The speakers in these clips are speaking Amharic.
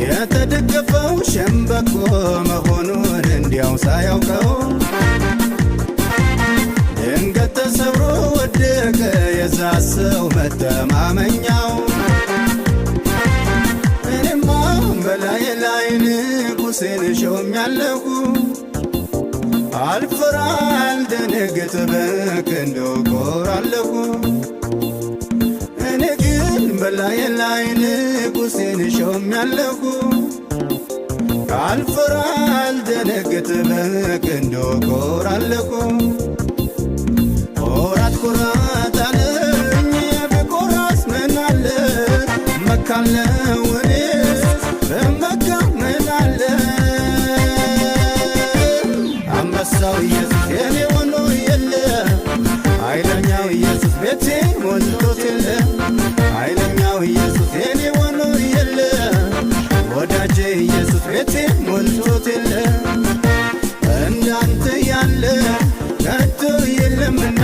የተደገፈው ሸምበቆ መሆኑን እንዲያው ሳያውቀው ድንገት ተሰብሮ ወደቀ የዛ ሰው መተማመኛው። እኔማ በላይ ላይ ንጉሴን ሾሜያለሁ፣ አልፈራ አልደነግጥ፣ በክንዱ እኮራለሁ። እኔ ግን በላይ ላይ ንጉሴን ሾሜያለሁ፣ አልፈራ አልደነግጥ፣ በክንዱ እኮራለሁ። ኮራት ኩራት አለኝ፣ ብኮራስ ምን አለ? እመካለሁ፣ እኔስ ብመካ ምን አለ? አንበሳው ኢየሱስ የኔ ሆኖ የለ፣ ኃይለኛው ኢየሱስ ቤቴን ሞልቶት የለ፣ ኃይለኛው ኢየሱስ የኔ ሆኖ የለ፣ ወዳጄ ኢየሱስ ቤቴን ሞልቶት የለ። እንዳንተ ያለ ከቶ የለምና፣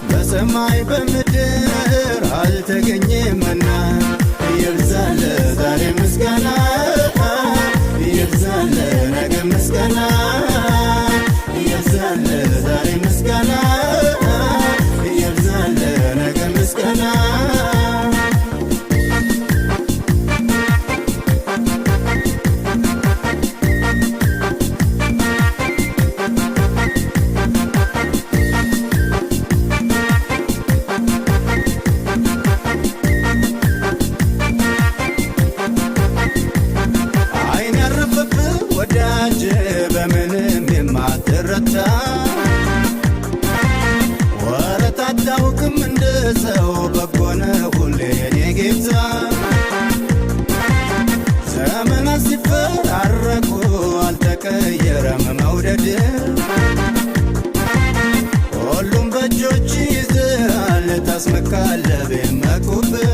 በሰማይ በምድር አልተገኘምና። ይብዛል ዛሬ ምስጋና፣ ይብዛል ነገ ምስጋና፣ ይብዛል ዛሬ ምስጋና፣ ይብዛል ነገ ምስጋና። አይን ያረፈብህ ወዳጅ፣ በምንም የማትረታ፣ ወረት አታውቅም እንደ ሰው፣ በጎ ነህ ሁሌ የኔ ጌታ። ዘመናት ሲፈራረቁ አልተቀየረም መውደድ፣ ሁሉም በእጆች ይዘሃል፣ ታስመካለህ ቢመኩብህ።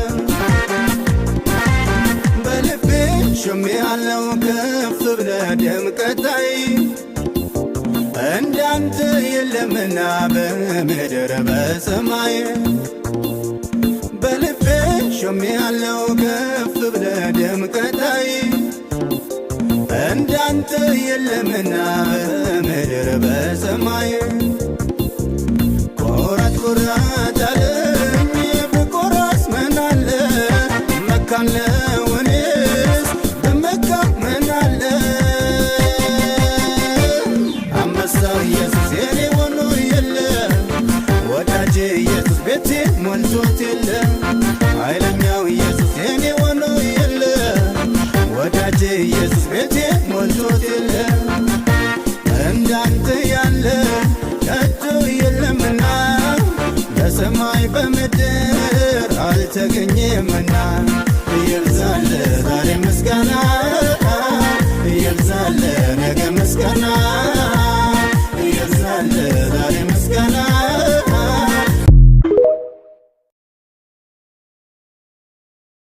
በልቤ ሾሜሃለው፣ ከፍ ብለህ ደምቀታይ፣ እንዳንተ የለምና በምድር በሰማይ። በልቤ ሾሜሃለው፣ ከፍ ብለህ ደምቀታይ፣ እንዳንተ የለምና በምድር በሰማይ። ኮራት ኩራት አለኝ፣ ብኮራስ ምን አለ? እመካለሁ፣ እኔስ ብመካ ምን አለ? አንበሳው ኢየሱስ የኔ ሆኖ የለ፣ ወዳጄ ኢየሱስ ቤቴን ሞልቶት የለ፣ ኃይለኛው ኢየሱስ የኔ ሆኖ የለ፣ ወዳጄ ኢየሱስ ቤቴን ሞልቶት የለ። እንዳንተ ያለ ከቶ የለምና፣ በሰማይ በምድር አልተገኘምና። ይብዛል ዛሬ ምስጋና።